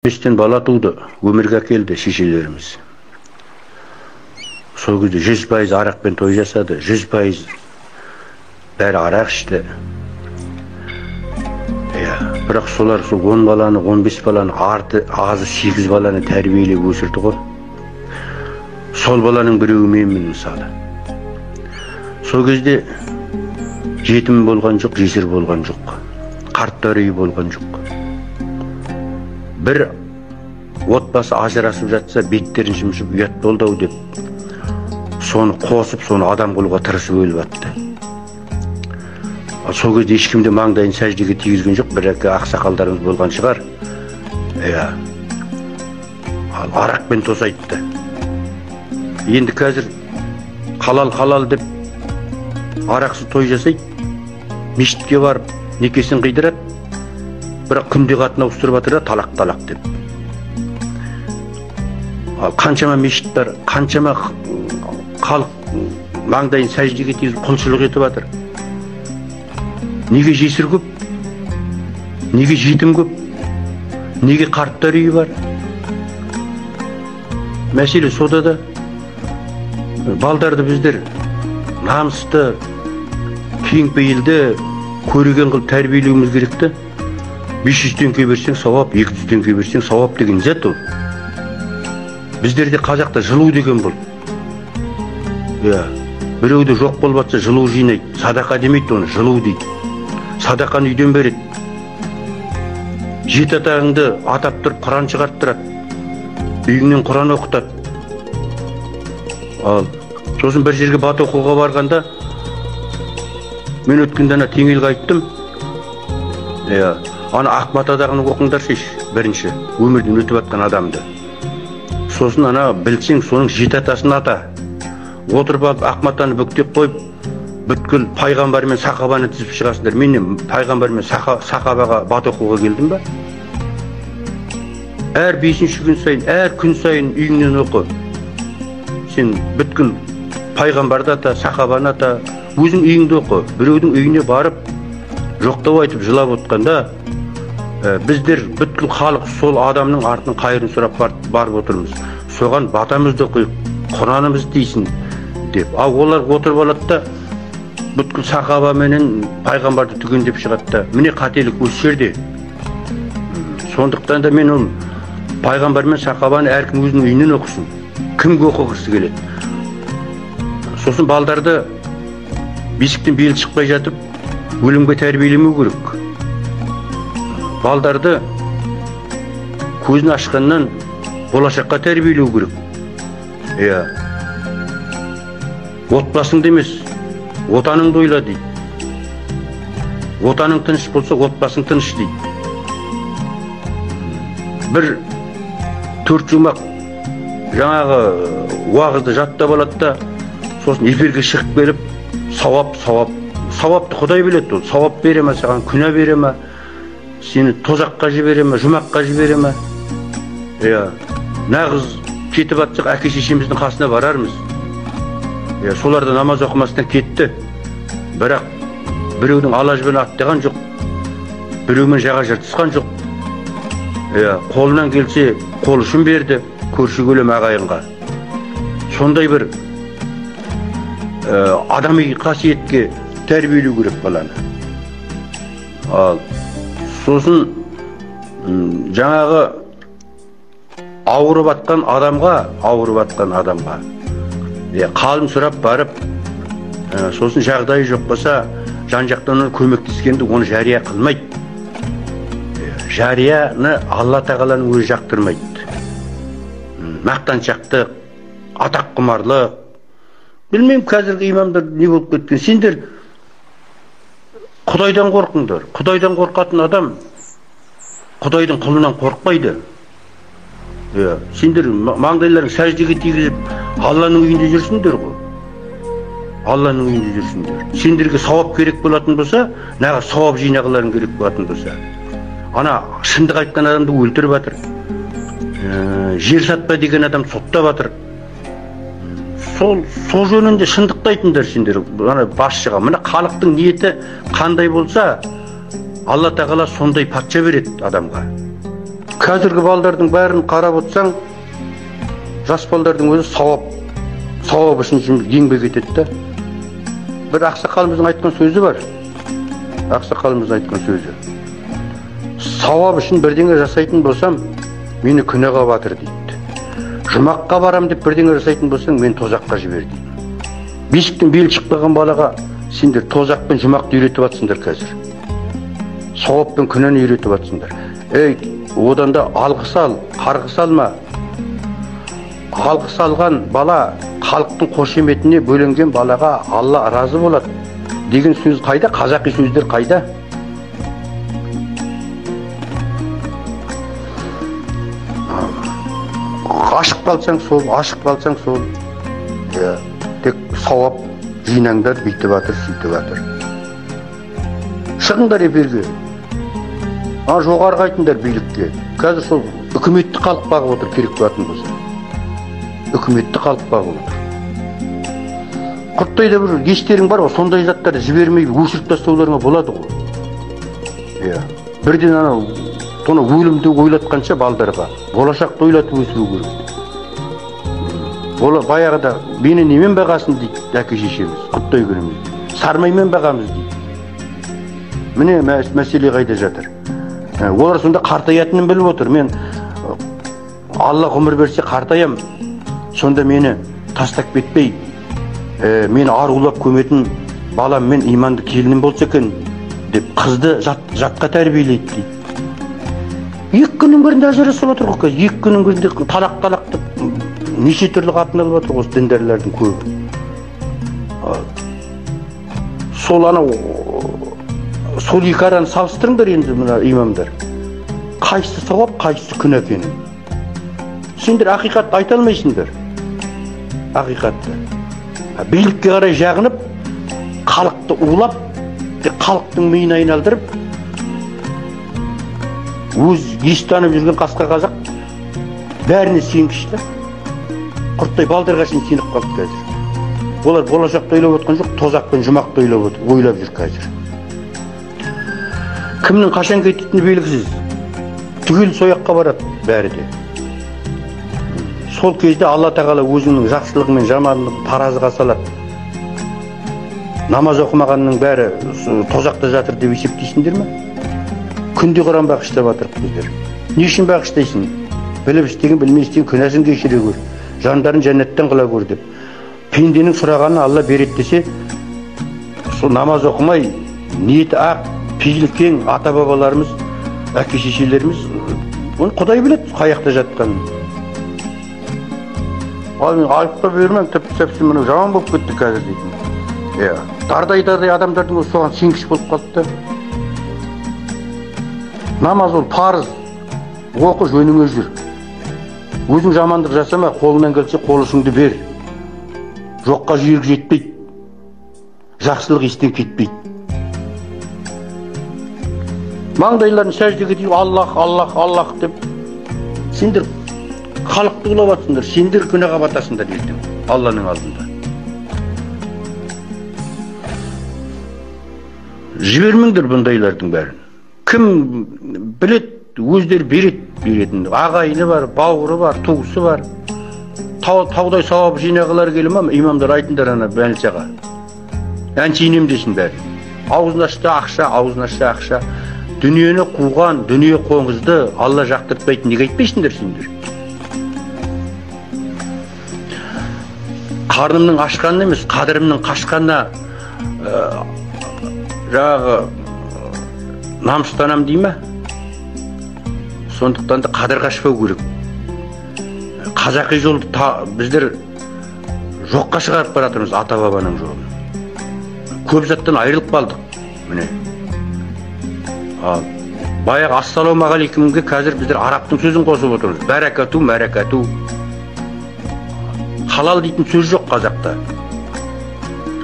Бестен бала туды, өмірге әкелді шешелеріміз. Сол кезде 100% арақпен той жасады, 100% бәрі арақ ішті. Иә, бірақ солар сол 10 баланы, 15 баланы, арты азы 8 баланы тәрбиелеп өсірді ғой. Сол баланың біреуі менмін мысалы. Сол кезде жетім болған жоқ, жесір болған жоқ, қарттар үйі болған жоқ. Бір отбасы ажырасып жатса, беттерін шымшып ұят болды ау деп, соны қосып, соны адам қылуға тырысып өліп атты. Ал сол кезде ешкім де маңдайын сәждеге тигізген жоқ, бір екі ақсақалдарымыз болған шығар. Иә. Ал арақпен тосайтты. Енді қазір халал-халал деп арақсыз той жасайды, мешітке барып некесін қидырады, бірақ күнде қатын ауыстырып жатыр да, талақ-талақ деп. Ал қаншама мешіт бар, қаншама халық маңдайын сәждеге тигізіп құлшылық етіп жатыр. Неге жесір көп? Неге жетім көп? Неге қарттар үйі бар? Мәселе сода да. Балдарды біздер намысты, кеңпейілді, көреген қылып тәрбиелеуіміз керек те. 500 теңге берсең сауап, 200 теңге берсең сауап деген зат ол. Біздерде қазақта жылу деген болды. Иә, біреуде жоқ болып жатса жылу жинайды, садақа демейді оны, жылу дейді. Садақаны үйден береді. Жеті атаңды атап тұрып құран шығарттырады. Үйіңнен құран оқытады. Ал сосын бір жерге бата оқуға барғанда мен өткенде ана Теңелге айттым. Иә, ана ақ матадағыны оқыңдаршы бірінші, өмірден өтіп жатқан адамды. Сосын ана білсең соның жеті атасын ата. Отырып алып ақ матаны бүктеп қойып, бүткіл пайғамбар мен сахабаны тізіп шығасыңдар. Мен не пайғамбар мен сахабаға бата оқуға келдім ба? Әр бесінші күн сайын, әр күн сайын үйіңнен оқы. Сен бүткіл пайғамбарды ата, сахабаны ата, өзің үйіңде оқы. Біреудің үйіне барып жоқтау айтып жылап отқанда, біздер бүткіл халық сол адамның артының қайырын сұрап барып отырмыз. Соған батамызды оқиық, Құранымыз тисін деп. Ал олар отырып алады да, бүткіл сахаба менен пайғамбарды түгендеп шығады да. Міне қателік осы жерде. Сондықтан да мен ол пайғамбар мен сахабаны әркім өзінің үйінен оқысын. Кімге оқығысы келеді? Сосын балдарды бесіктен белі шықпай жатып өлімге тәрбиелемеу керек. Балдарды көзін ашқаннан болашаққа тәрбиелеу керек. Иә. Отбасыңды емес, отаныңды ойла дейді. Отаның тыныш болса, отбасың тыныш дейді. Бір төрт жұмақ жаңағы уағызды жаттап алады да, сосын эфирге шығып келіп, сауап, сауап. Сауапты Құдай біледі ол. Сауап бере ме саған, күнә бере ме, сені тозаққа жібере ме, жұмаққа жібере ме? Иә, нағыз кетіп атсақ, әке шешеміздің қасына барармыз. Иә, солар да намаз оқымастан кетті. Бірақ біреудің ала жібін аттаған жоқ, біреумен жаға жыртысқан жоқ. Иә, қолынан келсе қол ұшын берді көрші көлем ағайынға. Сондай бір адами қасиетке тәрбиелеу керек баланы. Ал сосын жаңағы ауырып атқан адамға, ауырып атқан адамға қалын сұрап барып, сосын жағдайы жоқ болса, жан-жақтан оны көмектескенді оны жария қылмайды. Жарияны Алла тағаланың өзі жақтырмайды. Мақтаншақтық, атақ құмарлық. Білмеймін, қазіргі имамдар не болып кеткен. Сендер Құдайдан қорқыңдар. Құдайдан қорқатын адам Құдайдың құлынан қорықпайды. Иә, сендер маңдайларың сәждеге тигізіп Алланың үйінде жүрсіңдер ғой. Алланың үйінде жүрсіңдер. Сендерге сауап керек болатын болса, нағыз сауап жинағыларың керек болатын болса, ана шындық айтқан адамды өлтіріп жатыр. Жер сатпа деген адам соттап жатыр. Сол жөнінде шындықты айтыңдар сендер, ана басшыға. Мына халықтың ниеті қандай болса, Алла тағала сондай патша береді адамға. Қазіргі балдардың бәрін қарап отырсаң, жас балдардың өзі сауап үшін еңбек етеді да. Бір ақсақалымыздың айтқан сөзі бар. Ақсақалымыздың айтқан сөзі. Сауап үшін бірдеңе жасайтын болсам, мені күнәға батыр дейді. Жұмаққа барам деп бірдеңе жасайтын болсаң, мені тозаққа жібер дейді. Бесіктен белі шықпаған балаға сендер тозақ пен жұмақты үйретіп жатсыңдар қазір. Сауап пен күнәні үйретіп жатсыңдар. Ей, одан да алғыс ал, қарғыс алма. Алғыс алған бала халықтың қошеметіне бөленген балаға Алла разы болады деген сөз қайда? Қазақи сөздер қайда? Ашық қалсаң сол, ашық қалсаң сол. Тек сауап жинаңдар, бүйтіп жатыр, сөйтіп жатыр. Шығыңдар эфирге. Жоғарғы айтыңдар билікке. Қазір сол үкіметті халық бағып отыр, керек болатын болса. Үкіметті халық бағып отыр. Құрттай да бір естерің бар ғой, сондай заттарды жібермей өшіріп тастауларыңа болады ғой. Иә. Бірден анау соны өлімді ойлатқанша балдарға болашақты ойлатып өсіру керек. Ол баяғыда мені немен бағасын дейді әке шешеміз, құттай күніміз. Сармаймен бағамыз дейді. Міне мәселе қайда жатыр. Олар сонда қартаятынын біліп отыр. Мен Алла ғұмыр берсе қартаям, сонда мені тастап кетпей, мені арулап көметін балам мен иманды келінім болса екен деп қызды жатқа тәрбиелейді дейді. Екі күннің бірінде ажырасып отыр ғой қазір. Екі күннің бірінде талақ-талақ деп неше түрлі қатын алып отыр осы діндарлардың көбі. Сол анау сол екі араны салыстырыңдар енді мына имамдар. Қайсысы сауап, қайсысы күнә екенін. Сендер ақиқатты айта алмайсыңдар. Ақиқатты. Билікке қарай жағынып, халықты улап, халықтың миын айналдырып, өз естанып жүрген қасқа қазақ бәріне сенгіш та. Құрттай балдарға шейін сеніп қалды қазір. Олар болашақты ойлап отқан жоқ, тозақ пен жұмақты ойлап жүр қазір. Кімнің қашан кететіні белгісіз. Түгел сояққа барады бәрі де. Сол кезде Алла тағала өзінің жақсылығы мен жамандығын таразыға салады. Намаз оқымағанның бәрі тозақта жатыр деп есептейсіңдер ме? Күнде Құран бағыштап жатырық біздер. Не үшін бағыштайсың? Біліп істеген, білмей істеген күнәсін кешіре көр. Жандарын жәннаттен қыла көр деп. Пенденің сұрағанын Алла береді десе, сол намаз оқымай, ниеті ақ, пейілі кең ата-бабаларымыз, әке шешелеріміз, оны Құдай біледі қаяқта жатқанын. Ал мен айыпқа бермем, тіпті сәпсін мынау жаман болып кетті қазір дейтін. Иә, дардай-дардай адамдардың өзі соған сенгіш болып қалды да. Намаз ол парыз, оқы жөніңе жүр. Өзің жамандық жасама, қолыңнан келсе қол ұшыңды бер. Жоққа жүйрік жетпейді, жақсылық естен кетпейді. Маңдайларын сәждеге тиіп Аллах, Аллах, Аллах деп сендер халықты улап жатсыңдар, сендер күнәға батасыңдар ертең Алланың алдында. Жібермеңдер бұндайлардың бәрін. Кім білет, өздері берет, беретін. Ағайыны бар, бауыры бар, туысы бар. Таудай сауап жинағылар келе ма? Имамдар айтыңдар ана больницаға. Әншейін емдесін бәрі. Аузын ашса ақша, аузын ашса ақша. Дүниені қуған, дүние қоңызды Алла жақтыртпайтын неге айтпайсыңдар сендер? Қарнымның ашқанына емес, қадірімнің қашқанына жаңағы намыстанам дей ме? Сондықтан да қадір қашпау керек. Қазақи жолды біздер жоққа шығарып бара жатырмыз, ата-бабаның жолын. Көп заттан айырылып қалдық. Міне. Ал баяғы ассалаумағалейкумге қазір біздер арабтың сөзін қосып отырмыз. Бәракату, мәракату. Халал дейтін сөз жоқ қазақта.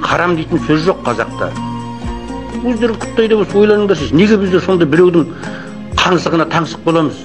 Харам дейтін сөз жоқ қазақта. Өздері құттай да болса ойланыңдаршы. Неге біздер сонда біреудің қаңсығына таңсық боламыз?